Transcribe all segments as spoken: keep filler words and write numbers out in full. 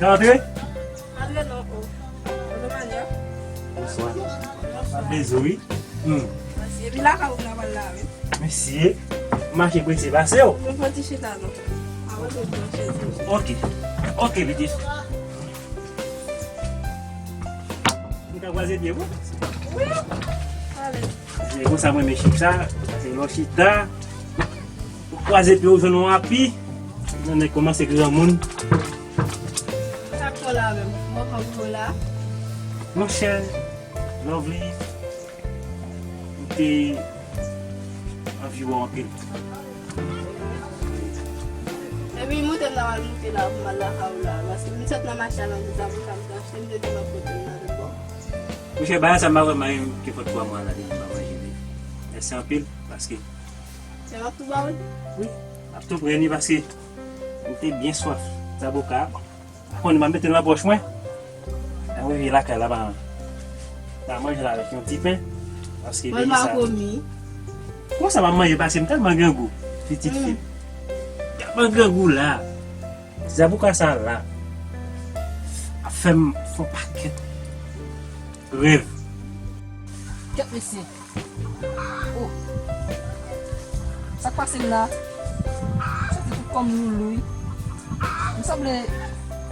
Antre. Antre non, o. Bonjou, mannyè. Bonswa. Bonswa. Bezou, wi. Hmm. Mèsi. Epi lakay ou m nan pral la, wi. Mesye, mache prese pase w. Mwen pran ti chita, non. Avan tout bon chèz. Ok. Ok, pitit. M ka kwaze pye w? Wi. Ale. Se konsa mwen renmen chita. Se lè w chita. Ou kwaze pye w jwenn yon api. Nan nèg kòmanse granmoun. Sa k fè w la menm? Mwen konn pou la. Monchè, Lovely, m te anvi wè w anpil. Epi moute m ta pral moute la pou m al lakay ou la. Paske m sot nan mache a nan zavoka m te achte, m te di m ap pote l nan lòt bò. Monchè, bagay sa m pa vrèman renmen ke fòk twa mwa la depi m pa manje li. Mèsi anpil, paske. Se m ap tou ba w li? Wi, m ap tou pran li paske m te byen swaf. Zaboka, bon. Akonnen m ap mete l nan pòch mwen. Lè m rive lakay la, m a, m a manje l avèk yon ti pen. Paske mwen peyi pa sa komi. Kòman sa m ap manje paske m tèlman grangou, pitit fi m. Tèlman grangou la. Zaboka sa la ap fè m fè yon pakèt rèv. Kèt mesye. Oh. Sa k pase m la? Santi tout kò m loulouyy. M sanble,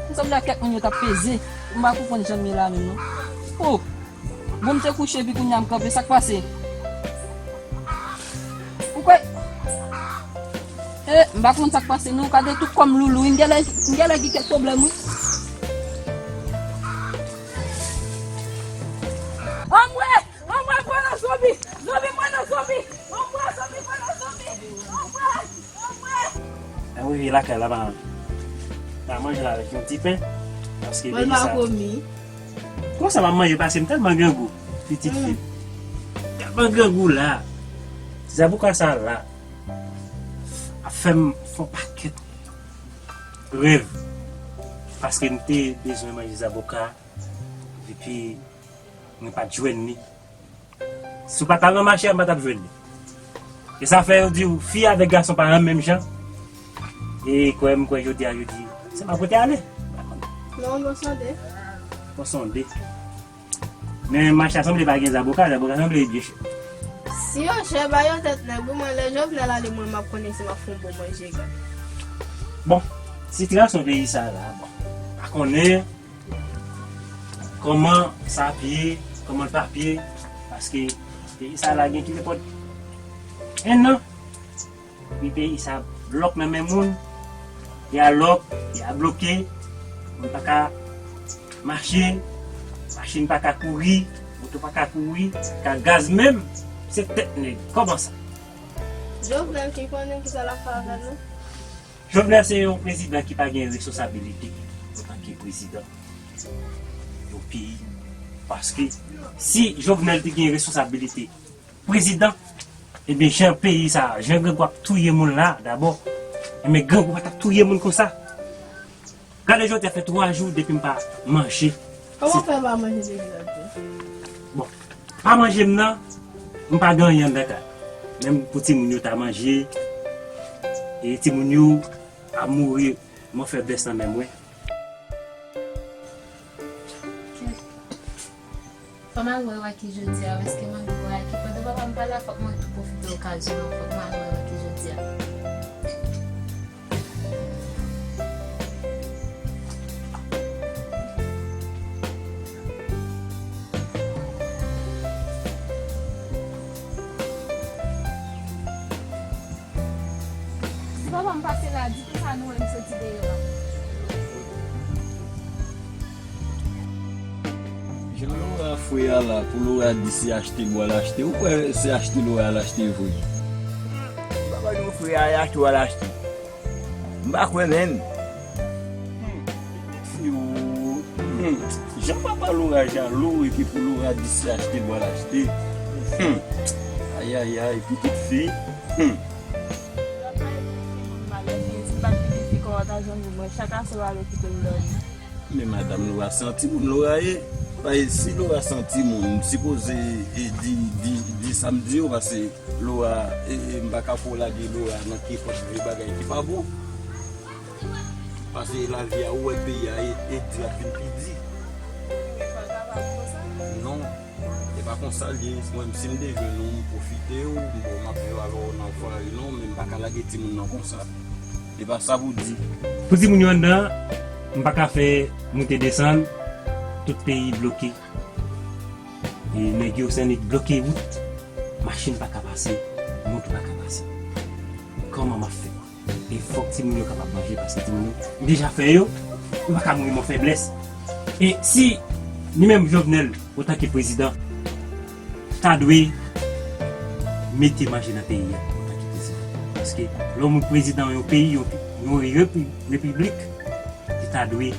m sanble ak kèk moun yo t ap peze. M pa konprann jan m ye la menm non. Oh. Bon, m te kouche epi kounye a m kanpe. Sa k pase? Ou kwè? Eh, m pa konn sa k pase non. Gade tout kò m loulouyy. M genlè, m genlè gen kèk pwoblèm wi. Anmwe! Anmwe, m pran nan zonbi! Zonbi, m pran nan zonbi! Anmwe, zonbi, m pran nan zonbi! Anmwe! Anmwe! Lè m rive lakay la, m a, m a manje l avèk yon ti pen. Paske mwen peyi pa sa komi. Kòman sa m ap manje paske m tèlman grangou, pitit fi m. Tèlman grangou la. Zaboka sa la ap fè m fè yon pakèt rèv. Paske m te bezwen manje zaboka. Epi, mwen pa t jwenn li. Si w pa t al nan mache a, m pa t ap jwenn li. E sa fè yo di w, fi avèk gason pa menm jan. E kwè m kwè jodi a, yo di, se pa pote ale. Non, bon sonde. Bon sonde. Men mache a sanble pa gen zaboka, zaboka sanble byen chè. Si yo chè, ba yo tèt nèg wi, mwen lè Jovenel ale, mwen m ap konnen si m ap fè yon bon manje, gad. Bon, sitiyasyon peyi sa la, bon, pa konnen kòman sa ap ye, kòman l p ap ye, paske peyi sa la gen ki nenpòt en an, epi peyi sa lòk nan men moun, y a lòk, y a bloke, moun pa ka mache, machin pa ka kouri, moto pa ka kouri, ka gaz menm, se tèt nèg, kòman sa? Jovenel ki konnen kisa l ap fè avè nou. Jovenel se yon prezidan ki pa gen responsabilite antanke prezidan yon peyi. Paske si Jovenel te gen responsabilite prezidan, ebyen jan peyi sa, jan grangou ap touye moun la dabò, ebyen grangou pa t ap touye moun konsa. Gade jodi a fè twa jou depi m pa manje. Kòman w fè pa manje depi jodi a? Bon, pa manje m nan, m pa gen anyen anndan kay. Menm pou timoun yo ta manje, e timoun yo ap mouri, mwen fè bès nan men mwen. Fò m al wè Waky jodi a, paske m anvi wè Waky. Pandan papa m pa la, fòk mwen tou pwofite okazyon an, fòk mwen al wè Waky jodi a. Si papa m pase la, di konsa nou wè m soti deyò a. Jan Laura fre a la, pou Laura di se achte bwa l achte, ou kwè se achte Laura al achte vre? Papa nou fre a, e achte w al achte. M pa kwè menm. Hmm, pitit fi ou. Hmm, jan papa Laura jalou, epi pou Laura di se achte bwa l achte. Hmm, ayayay, pitit fi. Hmm. Malè, si m pa t pitit fi, kòman w ta jwenn pou mwen? Chak aswè w ale kite m dòmi. Men madanm Laura se yon timoun Laura ye. Paske si Laura se yon timoun, m sipoze, e, di, di, di sa m di yo, paske Laura, e, e, m pa ka fè w lage Laura nan kenpòt vye bagay ki pa bon. Pase lavi a, ou wè peyi a e, e di l ap vin pi di. Non, e pa konsa l ye. Mwen, si m te jwenn ou, m pwofite w, m bon, m ap viv avè w nan fwa, non, men m pa ka lage timoun nan konsa. E pa sa pou di. Pou timoun yo anndan, m pa ka fè moute desann, tout peyi bloke. E nèg yo, se nèg bloke wout, machin pa ka pase, moto pa ka pase. Kòman m ap fè? E fòk timoun yo kapab manje, paske timoun yo, m deja fè yo, yo pa ka mouri mò feblès. E si li menm Jovenel, antanke prezidan, ta dwe mete manje nan peyi a, antanke prezidan. Paske lè w prezidan yon peyi, yon, yon repi-, repiblik, li ta dwe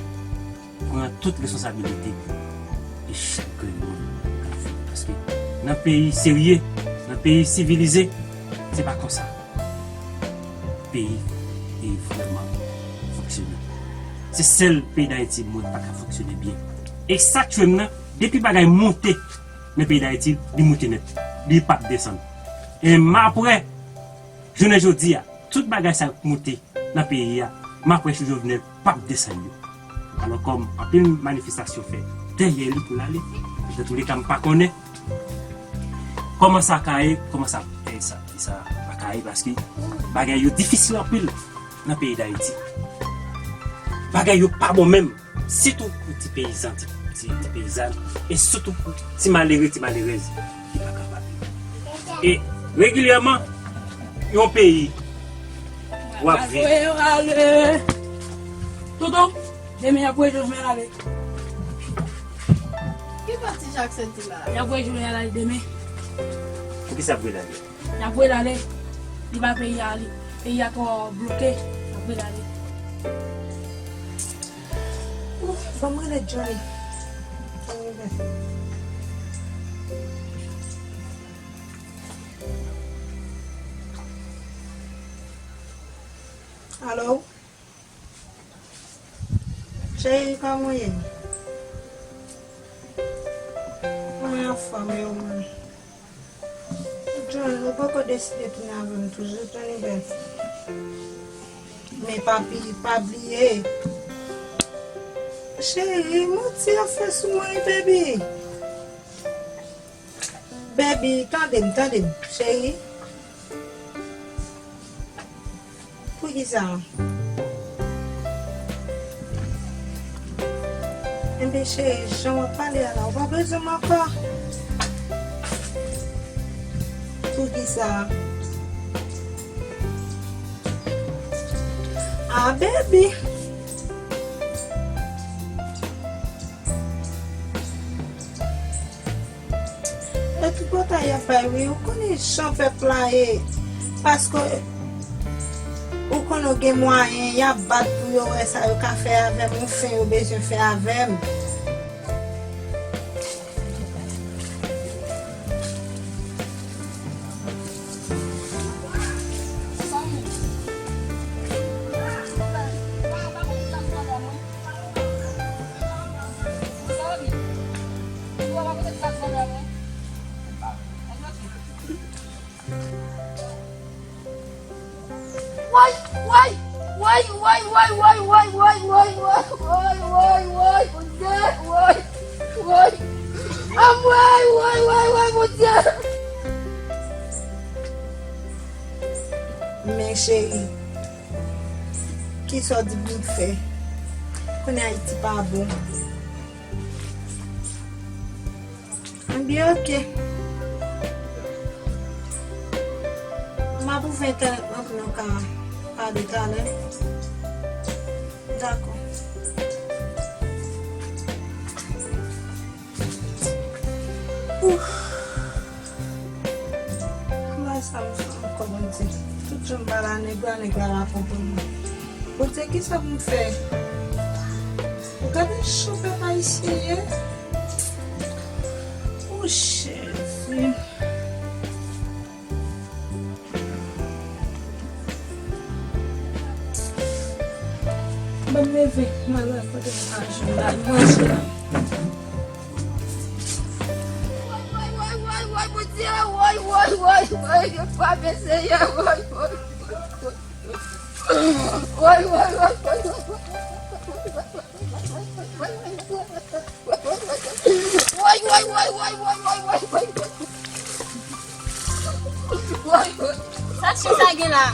pran tout responsabilite e chak grenn moun k ap viv. Paske nan peyi serye, nan peyi sivilize, se pa konsa peyi e vrèman fonksyone. Se sèl peyi Dayiti m wè pa ka fonksyone byen. E sa k tchwe m nan, depi bagay monte nan peyi Dayiti, li monte nèt. Li p ap desann. E m apre, jounen jodi a, tout bagay sa yo k monte nan peyi a, m apre sou Jovenel p ap desann yo. Alò, kòm anpil manifestasyon fè dèyè li pou l ale, dan tou le ka, m pa konnen kòman sa ka ye, kòman sa, e sa, e sa pa ka ye, paske bagay yo difisil anpil nan peyi Dayiti. Bagay yo pa bon menm. Sitou pou ti peyizan, ti, ti, ti peyizàn, e sitou pou ti malere, ti malerèz ki pa kapab. E regilyèman, yon peyi w ap viv. Voye yo ale. Tonton, demen y ap voye Jovenel ale. Ki pati Jackson di la? Y ap voye Jovenel ale demen. Poukisa y ap voye l ale? Y ap voye l ale. Li ba peyi a li. Peyi a twò bloke. Y ap voye l ale. Ouf, ban m rele Johnny. Alo? Cheri, kòman w ye? Mwen anfòm, e ou menm? John, ou poko deside tounen avè m toujou, Tony Bell? Men papi, pa bliye. Cheri, manti ap fè sou mwen, wi, baby. Baby, tande m, tande m, cheri. Poukisa? Enben, cheri, jan w ap pale a la, ou pa bezwen m ankò. Poukisa? Ah, baby. E tripotay y ap bay, wi. Ou konnen jan pèp la ye. Paske ou konnen w gen mwayen, y ap bat pou yo wè sa yo ka fè avè m, ou fen yo bezwen fè avè m. Woy, woy, woy, Bondye, woy, woy. Anmwey, woy, woy, woy, Bondye. Men cheri, kisa w di pou m fè? Konnen Ayiti pa bon. Ebyen, oke. M ap ouvè entènèt mwen pou nou ka pale talè. Dakò. Ouf. Bagay sa m fè ankò, Bondye. Tout jan m pale a nèg la, nèg la pa konprann mwen. Bondye, kisa pou m fè? Ou gade jan pèp ayisyen ye? O Jezi. Ban m leve, m al wè kote m ka jwenn la manje la. Woy, woy, woy, woy, woy, Bondye, woy, woy, woy, woy, frape Senyè, woy, woy, woy, woy. Woy, woy, woy, woy, woy, woy. Woy, woy, woy, woy, woy, woy, woy. Woy, woy. Sa chen sa gen la?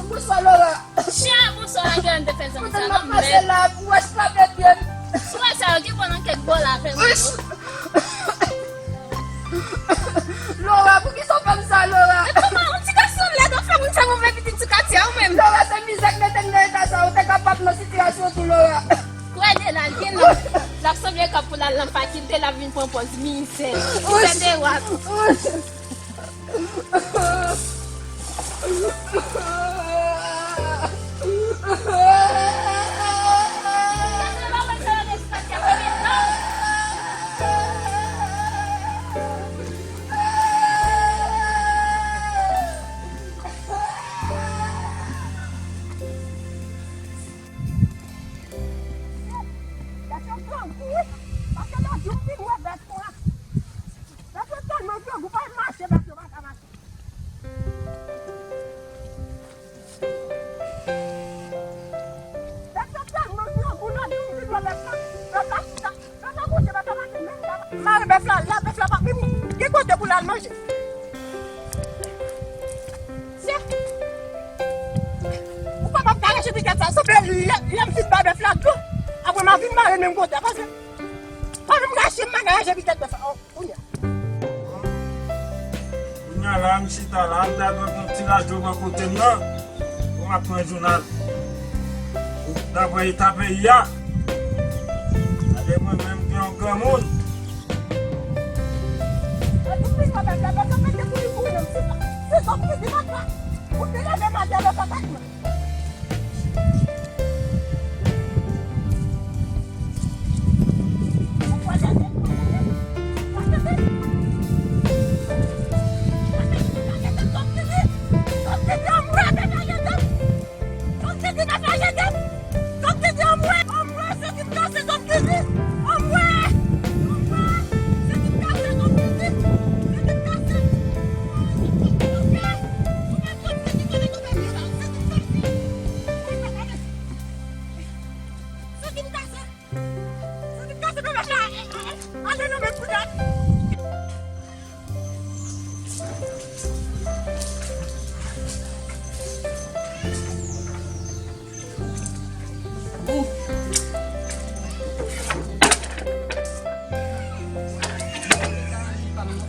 Bonswa, Laura. Chen, bonswa, la gen te fè zanmi sa, non, men. Pase la, pou wè si pa byen. Si w wè sa, yo gen bon nan kèk bò la, fè zanmi. Laura, poukisa w fè m sa, Laura? E kòman yon ti gason lèd ap fè moun sa move pitit sou katye a, ou menm? Laura, se mizè k mete m nan eta sa, ou te kapab nan sitiyasyon tou, Laura. Kwè de la, l gen nan. L ap sanble kòb pou l al nan fakilte, l ap vin pran pòz mizè. Mizè de wap. Gade yon grangou, wi. Paske lòt jou m vin wè bèf la. Bèf yo tèlman grangou, pa mache, bèf yo pa ka mache. Bèf yo tèlman grangou, lòt jou m vin wè bèf la. Bèf la chita. Mare bèf la, la bèf la pa vini. Gen kote pou l al manje. Se, ou pa p ap ka rache bikèt sa, sanble lè, lè m fin bay bèf la dlo. Apre m a vin mare l menm kote a, paske pa menm rache m pa ka rache bikèt bèf la. Oh, kounye a. Kounye a la, m chita la, m ta dwe pran ti radyo bò kote m nan, pou m ap pran jounal. Daprè eta peyi a, gade mwen menm gen yon granmoun.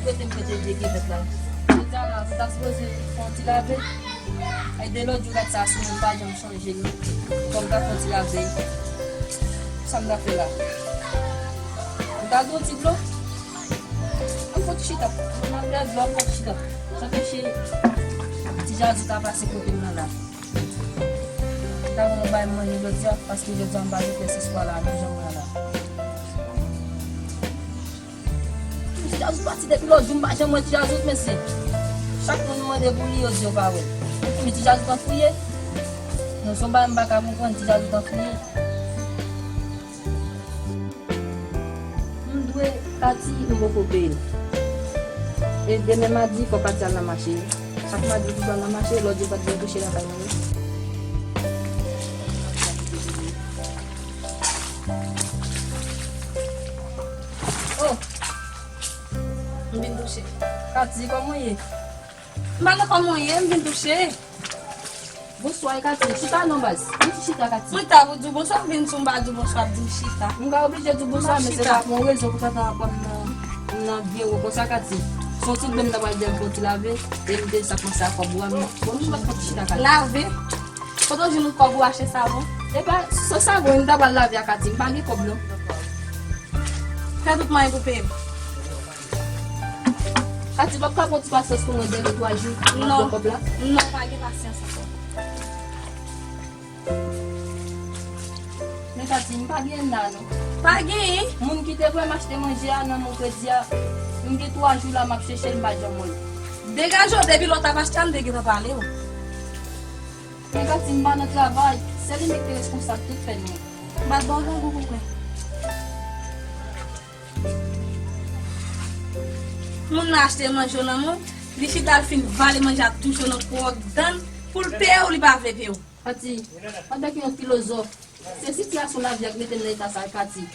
Kote m mete vye kevèt la? Jodi a la, se ta sipoze fè yon ti lave. Ay, de lòt jou, gad sa sou mwen, m pa janm chanje li. Fò m ta fè yon ti lave. Sa m ta fè la? M ta dwe yon ti dlo? Ann fè yon ti chita. M ap bwè dlo, ann fè yon ti chita. Sa fè che ti Jazou ta pase kote m nan la. Li ta ban mwen bay manje jodi a, paske jodi a m pa gen pyès espwa la, nan jan mwen la. Ti Jazou pati depi lòt jou, m pa janm wè Ti Jazou, mesye. Chak moun m mande pou li, yo di yo pa wè l. Epi Ti Jazou t anfouye. Non, se yon bagay m pa ka konprann, Ti Jazou t anfouye. M dwe Katy, m poko peye l. E demen madi, fò Katy al nan mache. Chak madi, li pral nan mache, lòt jou, pa t vin touche lakay mwen. Oh! M vin touche. Katy, kòman w ye? M pa nan kòman w ye, m vin touche. Bonswa, e Katy, chita non, baz. Vin ti chita, Katy. Mwen ta pou di w bonswa, m vin sou m pa di w bonswa, ap di m chita. M ka oblije di w bonswa, men se pa pou yon rezon pou tata pran m nan, m nan vye wo konsa, Katy. Se yon ti dlo m ta pral dèyè m fè yon ti lave, e m te sa kòmanse a kòb ou a, men bon, m pa fè ti chita, Katy. Lave? Kote w jwenn kòb ou achte savon? E pa se savon, m ta pral lave a, Katy, m pa gen kòb, non. Fè tout mwayen pou peye m. Katy, w p ap ka pran ti pasyans pou mwen de twa jou, m ap pran kòb la? Non, pa gen pasyans ankò. Men Katy, m pa gen la non. Pa genyen? Moun ki te vle m achte manje a nan non kredi a, m gen twa jou la m ap chèche l, m pa janm wè l. Degaje w, depi lè w t ap achte a, m te gentan pale w. Men Katy, m pa nan travay, se li menm ki responsab tout fèt mwen. M pa t ba w grangou pou mwen. Moun nan achte manje w nan men w, li chita l fin vale manje a, touche w nan pwòp dan l, pou l peye w, li pa vle peye w. Katy, pandan ke yon filozòf, se sitiyasyon lavi a k mete m nan eta sa a, Katy.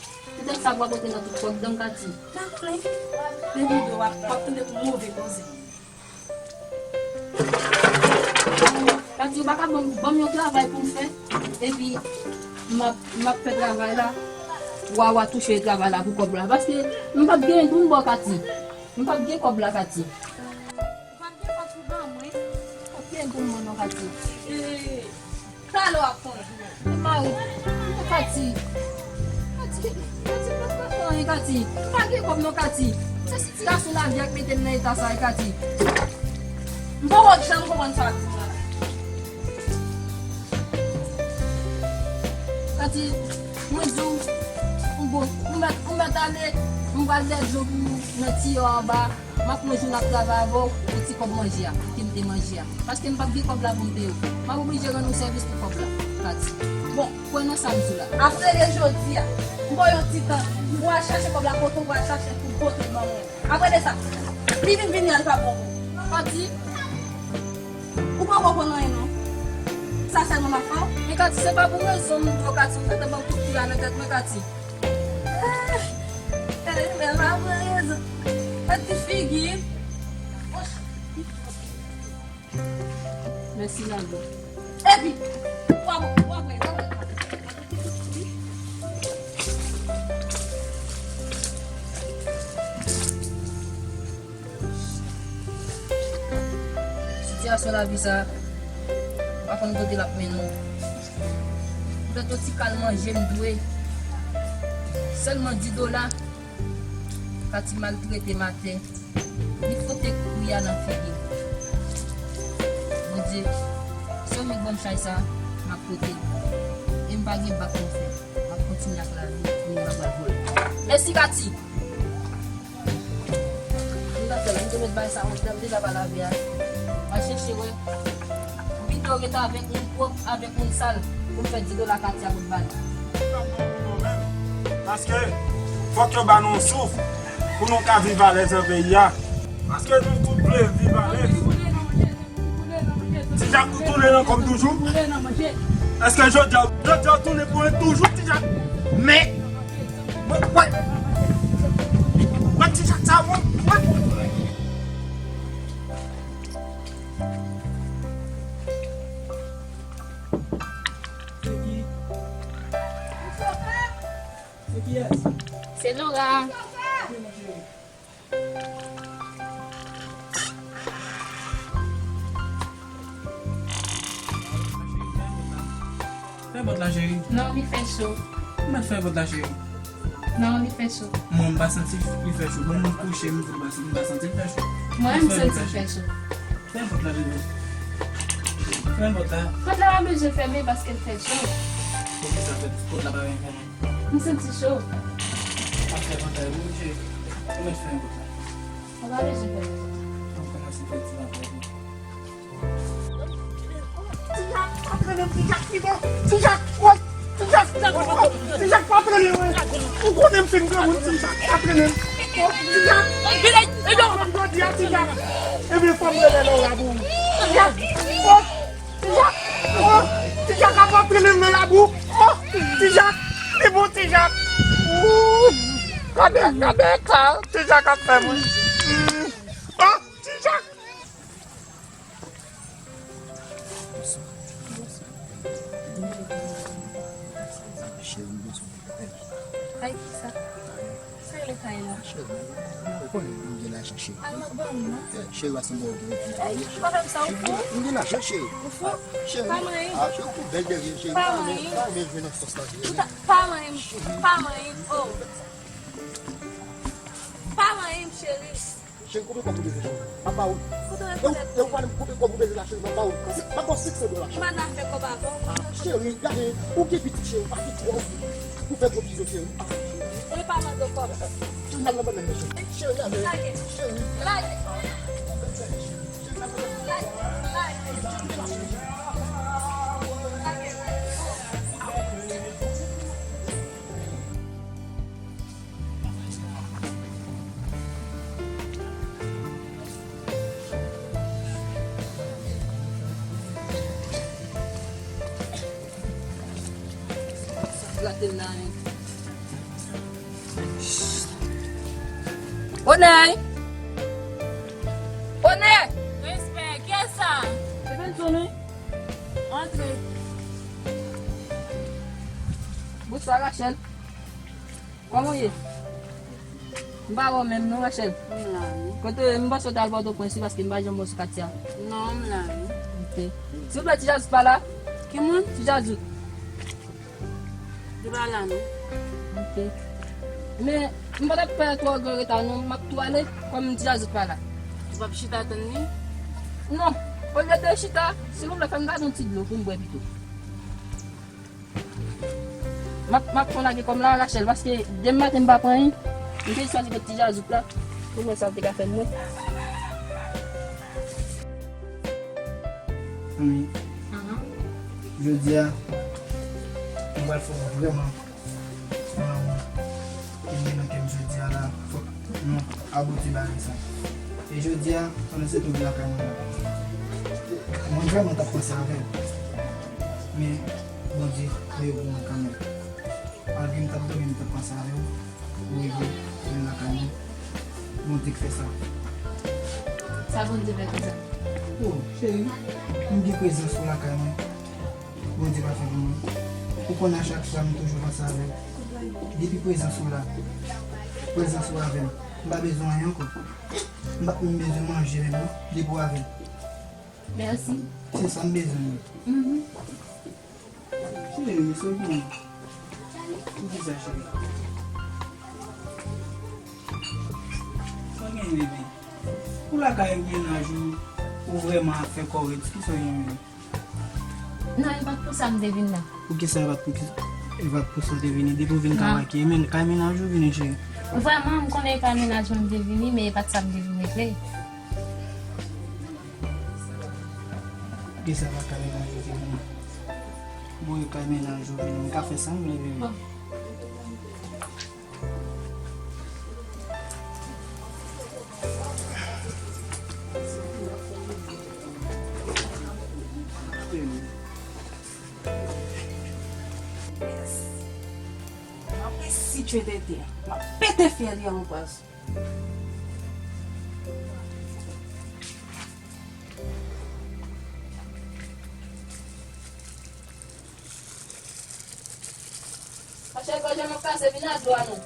Tèt sa w ap bote nan tout kòk dan m, Katy. Nan plen. Depi w ap, w ap tande pou move koze. Katy, ou pa ka ban m, ban m yon travay pou m fè. Epi, m ap, m ap fè travay la. W a, w a touche travay la pou kòb la. Paske m p ap gen goud m ba w, Katy. M p ap gen kòb la, Katy. Ou p ap gen kòb pou ban mwen? Ou p ap gen goud m ba w non, Katy. Talè w ap konn. Mari, Katy. Katy, Katy, m pa konprann anyen, Katy. M pa gen kòb non, Katy. Se sitiyasyon lavi a k mete m nan eta sa a, Katy. M poko janm konprann sa w ap di m nan. Katy, mwen di w, m bon, ou mèt, ou mèt ale, m pral dèyè dlo pou ou nan tiyo anba. M ap pran jou n ap travay avè w pou ti kòb manje a, ke m te manje a. Paske m p ap gen kòb la pou m peye w. M ap oblije rann ou sèvis pou kòb la, Katy. Bon, kwè nan sa m di w la. Ap rele jodi a. M ba w yon ti tan. M pral chache kòb la kote w pral chache l pou pote l ban mwen. Apre de sa, li vin vini a, li p ap bon pou ou. Katy. Ou poko konn anyen non. Sa sèlman m ap fè w. Men Katy, se pa pou rezon m di w, Katy, ou gentan ban m kout pye a nan tèt mwen, Katy. Ah, eh, men pa pran rezon. Gad ti figi. Mèsi, Naldo. Epi, w ap, w ap wè, w ap wè. Sitiyasyon lavi sa a, m pa konn kote l ap mennen w. Poutèt yon ti kal manje m dwe. Sèlman dis dola, Katy maltrete m atè. Li fout ekri a nan figi m. Bondye, si w mèt ban m chay sa a, m ap pote l. E m pa gen bak pou m fè. M ap kontinye ak lavi, m pa pral vole. Mèsi, Katy! M ta fè la, m te met bagay sa yon tan, m deja pa lave a. M al chèche wè. Pito w rete avèk moun pwòp, avèk moun sal, pou m fè dis dola Katy a pou l ba l. Paske, fòk yo ba nou yon souf, pou nou ka viv alèz nan peyi a. Paske nou tout vle viv alèz. Ti Jak tou tounen nan kòm toujou. Èske jodi a, jodi a w tounen pou mwen toujou, Ti Jak? Men, mwen, mwen, mwen, Ti Jak sa, mwen, mwen. Se kiyès? Se Laura. Fè pòt la, cheri. Non, li fè cho. Ou mèt fè pòt la, cheri. Non, li fè cho. Mwen, m pa santi li fè cho. Bon, mwen kouche, m pa santi, m pa santi li fè cho. Mwen, m santi li fè cho. Fè pòt la, bebe. Fè pòt la. Pòt la pa bezwen fèmen paske l fè cho. Poukisa fè pòt la pa vin fèmen? M santi cho. Ap fè pòt la, wi, cheri. Ou mèt fèmen pòt la. Ou pa bezwen fèmen. M ap kòmanse fè ti lapè tou. Ti Jak, pa pran menm Ti Jak, pi bon. Ti Jak, woy. Ti Jak, Ti Jak, pa pran menm, woy. Ou konnen m fin granmoun, Ti Jak, pa pran menm. Oh, Ti Jak. Jodi a, Ti Jak. Ebyen, fò m rele Laura pou ou. Ti Jak. Oh. Ti Jak! Oh, Ti Jak ap antre menm nan labou! Oh, Ti Jak! Li bon, Ti Jak! Ooh, gade, gade sa Ti Jak ap fè mwen! Hmm. Oh, Ti Jak! Cheri, m bezwen. Ay, kisa? Sa rele kay la? Cheri, ou konnen m gen lajan, cheri. Al, m ap ban ou, non? Eh, cheri, pa sanble w gen lajan. Ay, pa fè m sa, ou fou? M gen lajan, cheri. Ou fou? Cheri, pa manyen. Ah, cheri, ou bèl dèyè, cheri. Pa manyen. Pa renmen jwe nan sans la, cheri. Pa manyen, pa manyen, oh. Pa manyen, cheri. Cheri, konbyen kòb ou bezwen, cheri? M ap ba ou. E ou, e ou pale m konbyen kòb ou bezwen la, cheri? M ap ba ou. M ap ba w senk san dola, cheri. M pa nan afè kòb avè w. Ah, cheri, gade, ou gen pitit, cheri, ou pa fin twò pou fè gwo bizou, cheri. Ah, cheri. Mwen pa mande w kòb. Cheri, n al nan bannann nan, cheri. Cheri, gade. Lage. Cheri. Lage. Lage. Lage. Sa grate m nan, hein. Onèy! Onèy! Respè, kiyès sa? Se Benson, wi. Antre. Bonswa, Rachel. Kòman w ye? M pa wè w menm non, Rachel. M la, wi. Kote w ye? M panse w t al Pòtoprens, wi, paske m pa janm wè w sou katye a. Non, m la, wi. Ok. Silvouplè, Ti Jazout pa la? Ki moun? Ti Jazout. Li pa la, non. Ok. Men, m pa t ap fè twò gran reta, non. M ap tou ale, kòm Ti Jazout pa la. Ou p ap chita tann li? Non. Olye de chita, silvouplè, fè m gade yon ti dlo pou m bwè pito. M ap, m ap fon lage kòm la, Rachel, paske demen maten m pa pran anyen. M te chwazi kot Ti Jazout la pou mwen sa l te ka fè m mwen. Zanmi, jodi a, mwen pral fè w vrèman, vrèman, ki gen nan kè m jodi a la, fòk nou abouti bagay sa. E jodi a, pandan se tou lakay mwen la, mwen vrèman t ap panse avè w. Men, Bondye voye pou mwen kanmenm. Malgre m t ap dòmi, m t ap panse avè w. Ou rive, vin lakay mwen. Bondye k fè sa. Sa Bondye fè konsa? O, cheri, m gen prezans ou lakay mwen. Bondye pa fè pou mwen. Ou konn a chak fwa m toujou panse avè w. Depi prezans ou la, prezans ou avè m, m pa bezwen anyen ankò. M pa menm bezwen manje menm non, depi w avè m. Mèsi. Se sa m bezwen wi. Mhm. Cheri, sa w gen? Poukisa, cheri? Sa w gen, bebe? Ou lakay mennaj ou, ou vrèman ap fè kò w redi. Kisa w gen, bebe? Non, e pa t pou sa m te vin la. Poukisa e pa t pou ki, e pa t pou sa w te vini? Depi w vin kay mennaj ou vini, cheri. Vrèman, m konnen e kay mennaj mwen m te vini, men e pa t sa m te vin regle. Poukisa e pa t kay mennaj ou te vini? Bon, e kay mennaj ou vini, m ka fè sa m vle, bebe. Bon. Yes. M ap resitye tete a. M ap pete fyèl li an pwason. Rachel, gòj an m ap kase, vin ak dlo a non.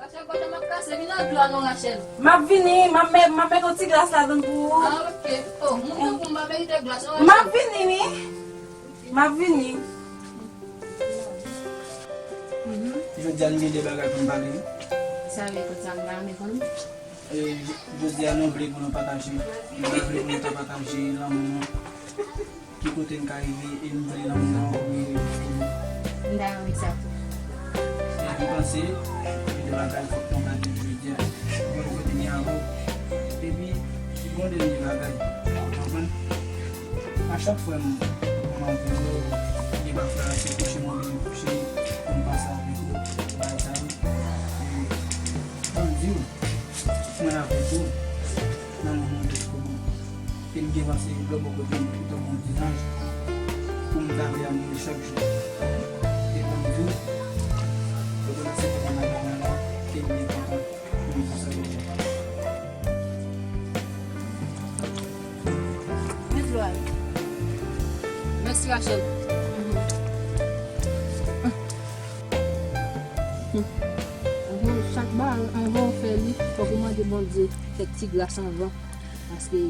Rachel, gòj an m ap kase, vin ak dlo a non, Rachel. M ap vini, m ap met, m ap met yon ti glas ladann pou ou. Ah, ok. Oh, moun tankou m pa merite glas non, Rachel. M ap vini, wi. M ap vini. Mhm. Jodi a, nou gen de bagay pou n pale, wi. Sa vle di sa, m pa renmen konn. E, jodi a, nou vle pou nou pataje. Nou vle pou nou ta pataje lanmou nou. Ki kote n ka rive e n vle lanmou an rive jiskabout. M dakò avèk sa tou. E m panse, gen de bagay fòk nou gade jodi a. Bon, kote gen avè w. Epi, gen yon dènye bagay. Ou konprann? A chak fwa m, m anvi w, gen pafwa se kouche m anvi kouche, pou m pase avèk ou, bagay sa yo. E, ban m di w, mwen avèk ou, nan moman de koman. E m gen panse lè w bò kote m, ou tankou yon ti zanj, pou m ta vle admire chak jou. E ban m di w, lè w aksepte pou m al nan la, ke m byen kontan. Mèsi, Rachel. Mhm. Chak bagay, anvan w fè li, fòk ou mande Bondye fè ti gras anvan. Paske,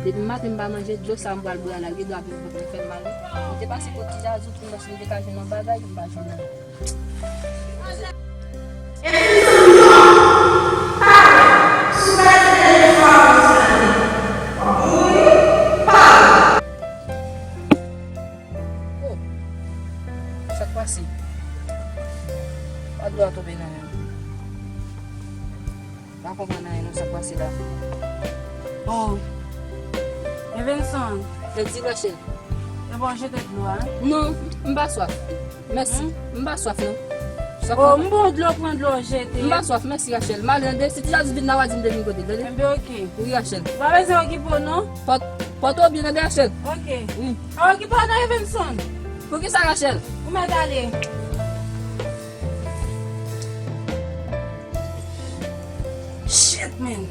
depi maten m pa manje, dlo sa m pral bwè a la, li dwe ap fè m mal wi. M te pase kot Ti Jazou pou m wè si m te ka jwenn yon bagay, m pa jwenn anyen. Oh, sa k pase? Pa dlo a tonbe nan men m. Pa konprann anyen non, sa k pase la. Oh. Evenson. Tèt di Rachel. E bon, jete dlo a. Non, m pa swaf. Mèsi. Hmm? M pa swaf non. Sa oh, m bon dlo, pran dlo, jete. M pa swaf, mèsi Rachel. M ale tande, si Ti Jazou vin la, w a di m te vin kote l, tande? Enben, ok. Wi, Rachel. Ou pa bezwen okipe w non. Pòt, pòte w byen, tande, Rachel? Ok. Wi. Pa okipe w non, Evenson. Poukisa, Rachel? Ou mèt ale. Rachel, Men,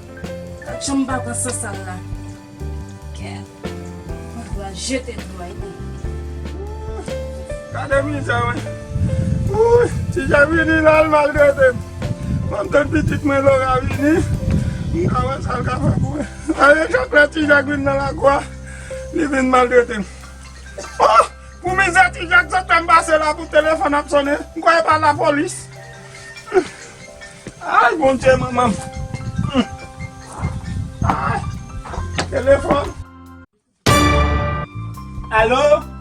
gad jan m pa pran san sal la. Kè. Mwen pral jete dlo a, wi. Gade mizè, wi. Wouy, Ti Jak vini la, l maltrete m. Ban m tann pitit mwen Lora vini. M ka wè sa l ka fè pou mwen. Gade chak lè Ti Jak vin nan lakou a, li vin maltrete m. Oh! Pou mizè Ti Jak, sa fè m pase la pou telefòn ap sonnen. M kwè e pa lapolis. Ay, Bondye, manman m. Ay, telefòn. Alo?